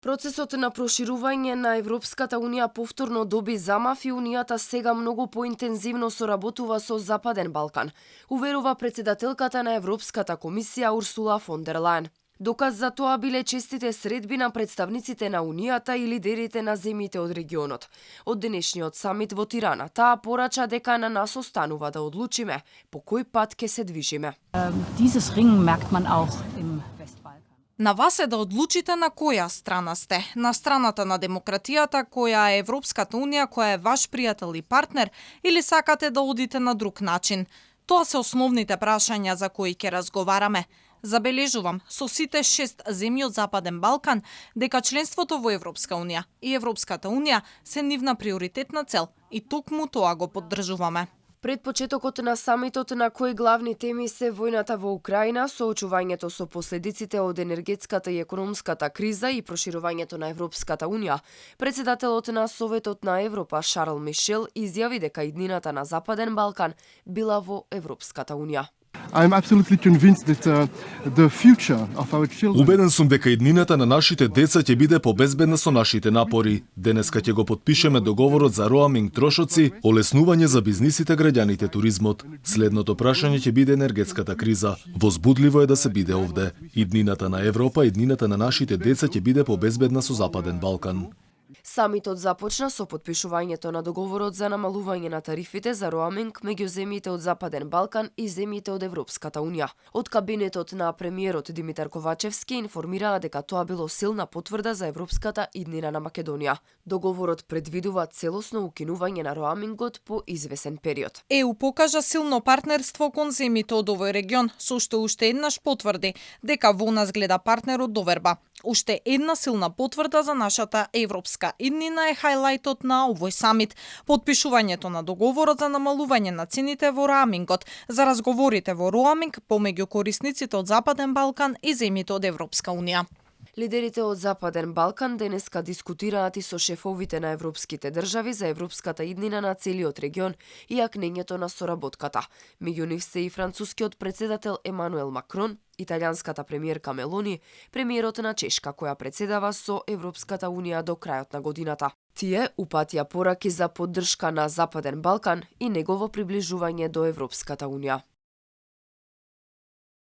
Процесот на проширување на Европската унија повторно доби замав и унијата сега многу поинтензивно соработува со Западен Балкан, уверува председателката на Европската комисија Урсула фон дер Лајен. Доказ за тоа биле честите средби на представниците на Унијата и лидерите на земјите од регионот. Од денешниот самит во Тирана, таа порача дека на нас останува да одлучиме по кој пат ќе се движиме. Dieses Ringen merkt man auch im Westbalkan. На вас е да одлучите на која страна сте. На страната на демократијата, која е Европската унија, која е ваш пријател и партнер, или сакате да одите на друг начин? Тоа се основните прашања за кои ќе разговараме. Забележувам со сите 6 земји од Западен Балкан дека членството во Европска унија и Европската унија се нивна приоритетна цел и токму тоа го поддржуваме. Пред почетокот на самитот на кои главни теми се војната во Украина, соочувањето со последиците од енергетската и економската криза и проширувањето на Европската унија, председателот на Советот на Европа Шарл Мишел изјави дека иднината на Западен Балкан била во Европската унија. I'm absolutely convinced that the future of our children. Убеден сум дека иднината на нашите деца ќе биде побезбедна со нашите напори. Денеска ќе го подпишеме договорот за роаминг трошоци, олеснување за бизнисите, граѓаните, туризмот. Следното прашање ќе биде енергетската криза. Возбудливо е да се биде овде. Иднината на Европа, иднината на нашите деца ќе биде побезбедна со Западен Балкан. Самитот започна со подпишувањето на договорот за намалување на тарифите за роаминг меѓу земјите од Западен Балкан и земјите од Европската унија. Од кабинетот на премиерот Димитар Ковачевски информираа дека тоа било силна потврда за европската иднина на Македонија. Договорот предвидува целосно укинување на роамингот по извесен период. ЕУ покажа силно партнерство кон земјите од овој регион, со што уште еднаш потврди дека во нас гледа партнер од доверба. Уште една силна потврда за нашата европска иднина е хајлајтот на овој самит, подпишувањето на договорот за намалување на цените во роамингот, за разговорите во роаминг помеѓу корисниците од Западен Балкан и земјите од Европска унија. Лидерите од Западен Балкан денеска дискутираат и со шефовите на европските држави за европската иднина на целиот регион и јакнењето на соработката. Меѓу нив се и францускиот председател Емануел Макрон, италијанската премиерка Мелони, премиерот на Чешка која председава со Европската унија до крајот на годината. Тие упатија пораки за поддршка на Западен Балкан и негово приближување до Европската унија.